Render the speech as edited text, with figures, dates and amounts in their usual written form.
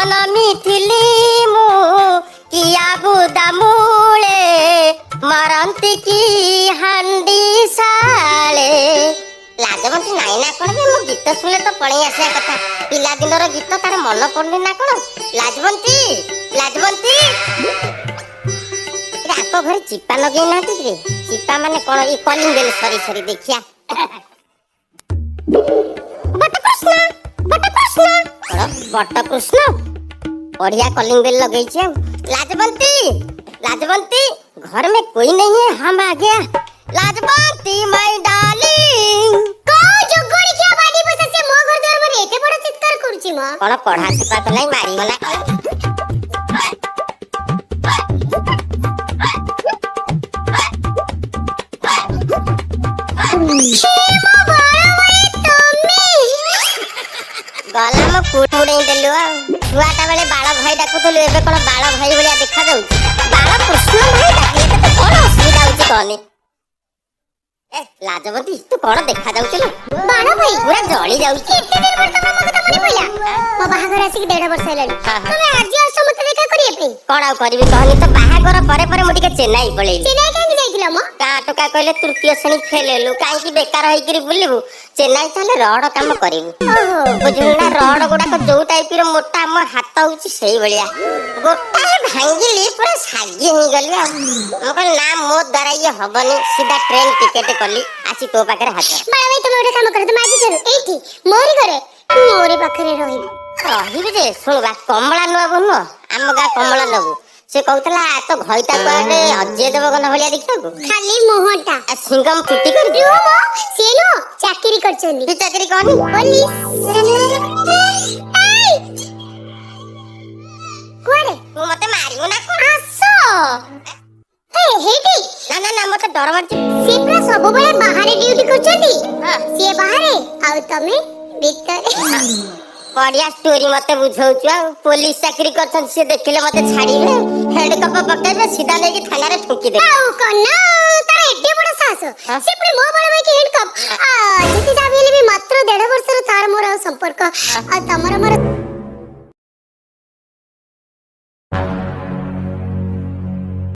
ଜନମିଥିଲି ମୁଁ କିଆ ବୁଦା ମୂଳେ, ମରନ୍ତି କି ହାଣ୍ଡି ଶାଳେ। ଲାଜବନ୍ତୀ ନାଇଁ ନା କଣ ବେ? ମୁଁ ଗୀତ ଶୁଣିଲେ ତ ପଳେଇ ଆସିବା କଥା। ପିଲାଦିନର ଗୀତ ତାର ମନ ପଡୁନି ନା କଣ? ଲାଜବନ୍ତୀ, ଲାଜବନ୍ତୀ! ଏ ଆଙ୍କ ଘରେ ଚିପା ଲଗେଇ ନାହାନ୍ତି କି ରେ? ଚିପା ମାନେ କଣ? ଏଇ କଲିଂ ବେଲ। ସରି ସରି, ଦେଖିଆ। ବଟକୃଷ୍ଣ, ବଟକୃଷ୍ଣ! କଣ ବଟକୃଷ୍ଣ? ବଢିଆ କଲିଂ ବେଲ ଲଗେଇଛି। ଆଉ ଲାଜବନ୍ତୀ, लाजवंती, घर में कोई नहीं है, हम आ गया। लाजवंती, my darling. କୋଉ ଯୋଗଳି ଖିଆ ବାଡି ବସା ସେ ମୋ ଘର ଦ୍ୱାର ମୁହଁରେ ଏତେ ବଡ ଚିତ୍କାର କରୁଛି ମ? କଣ କଢା ଚିପା ତ ନାଇଁ, ମାରିବ ନା କଣ? ହେ ମୋ ବଡ ଭାଇ, ତମେ! ଗଲା, ମୋ କୁଡେଇ ଦେଲୁ। ଆଉ ଛୁଆଟା ବେଳେ ବାଳ ଭାଇ ଡାକୁଥିଲୁ, ଏବେ କଣ ବାଳ ଭାଇ ଭଳିଆ ଦେଖାଯାଉଛି? ବାଳ କୃଷ୍ଣ ଭାଇ ଡାକିଲେ ତତେ କଣ ଅସୁବିଧା ହଉଛି କହନି? ଏ ଲାଜବନ୍ତୀ, ତୁ କଣ ଦେଖା ଯାଉଛୁ ଲୋ? ବାଳ ଭାଇ? ପୁରା ଜଳି ଯାଉଛି। ଏତେ ଦିନ ପରେ ତମର ମୋ କଥା ମନେ ପଇଲା? ମୋ ବାହାଘର ଆସିକି 1.5 ବର୍ଷ ହେଲାଣି। ହଁ। ତମେ ଆଜି ଆସ ମତେ ଦେଖା କରିବା ପାଇଁ? କଣ ଆଉ କରିବି କହନି ତ? ବାହାଘର ପରେ ପରେ ମୁଁ ଟିକେ ଚେନ୍ନାଇ ପଳେଇଲି। ଚେନ୍ନାଇ କାହିଁକି ଯାଇଥିଲ ମ? ଗାଁ ଟୋକା କହିଲେ, ତୃତୀୟ ଶ୍ରେଣୀ ଫେଲ ହେଲୁ, କାହିଁକି ବେକାର ହେଇକିରି ବୁଲିବୁ, ଚେନ୍ନାଇ ଚାଲେ, ରଡ କାମ କରିବୁ। ଓହୋ। ବୁଝିଲୁ ନା, ରଡ ଗୁଡାକ ଯୋଉ ଟାଇପର ମୋଟା, ଆମ ହାତ ହଉଛି ସେଇଭଳିଆ। ଗୋଟାଏ ଭାଙ୍ଗିଲି, ପୁରା ସାଗି ହେଇଗଲି। ଆଉ ମୁଁ କହିଲି, ନା, ମୋ ଦ୍ଵାରା ଇଏ ହବନି। ସିଧା ଟ୍ରେନ ଟିକେଟ କଲି, ଆସି ତୋ ପାଖରେ ହାଜର। ବାଳ ଭାଇ, ତମେ ଗୋଟେ କାମ କର, ତମେ ଆଜି ଠାରୁ ଏଇଠି ମୋରି ଘରେ ମୋରି ପାଖରେ ରହିବ। ରହିବି ଯେ, ଶୁଣୁବା, କମଳା ନୂଆ ବୋହୂ ନୁହଁ, ଆମ ଗାଁ କମଳା ନବୁ, ସେ କହୁଥିଲା ତୋ ଘଇତା କୁଆଡେ ଅଜୟ ଦେବଗନ ଭଳିଆ ଦେଖିବାକୁ। ଖାଲି ମୁହଁଟା। ଆଉ ସିଙ୍ଗମ ଚୁଟି କରିଛି। ରୁହ ମ, ସିଏ ନୁହଁ, ଚାକିରି କରିଛନ୍ତି। କି ଚାକିରି କହନି? ପୋଲିସ। ଏଇ! କୁଆଡେ? ତୁ ମତେ ମାରିବୁ ନା କଣ? ଆସ ଏ ହେଇଠି। ନା ନା ନା, ମତେ ଡର ମାରୁଛି। ସିଏ ପୁରା ସବୁବେଳେ ବାହାରେ ଡ୍ୟୁଟି କରୁଛନ୍ତି। ସିଏ ବାହାରେ ଆଉ ତମେ ଭିତରେ। ବଢିଆ ଷ୍ଟୋରି ମତେ ବୁଝଉଛୁ। ଆଉ ପୋଲିସ ଚାକିରି କରିଛନ୍ତି, ସେ ଦେଖିଲେ ମତେ ଛାଡିବେ? ହେଡ କପ ପକେଇବେ, ସିଧା ନେଇକି ଥାନାରେ ଠୁଙ୍କି ଦେବେ। ଆଉ କଣ ନା, ତାର ଏତେ ବଡ ସାହସ, ସେ ପୁଣି ମୋ ବଡ ଭାଇକି ହ୍ୟାଣ୍ଡକପ୍। ଯେତେ ଯାହା ବି ହେଲେ ବି ମାତ୍ର 1.5 ବର୍ଷର ତାର ମୋର ଆଉ ସମ୍ପର୍କ, ଆଉ ତମର ମୋର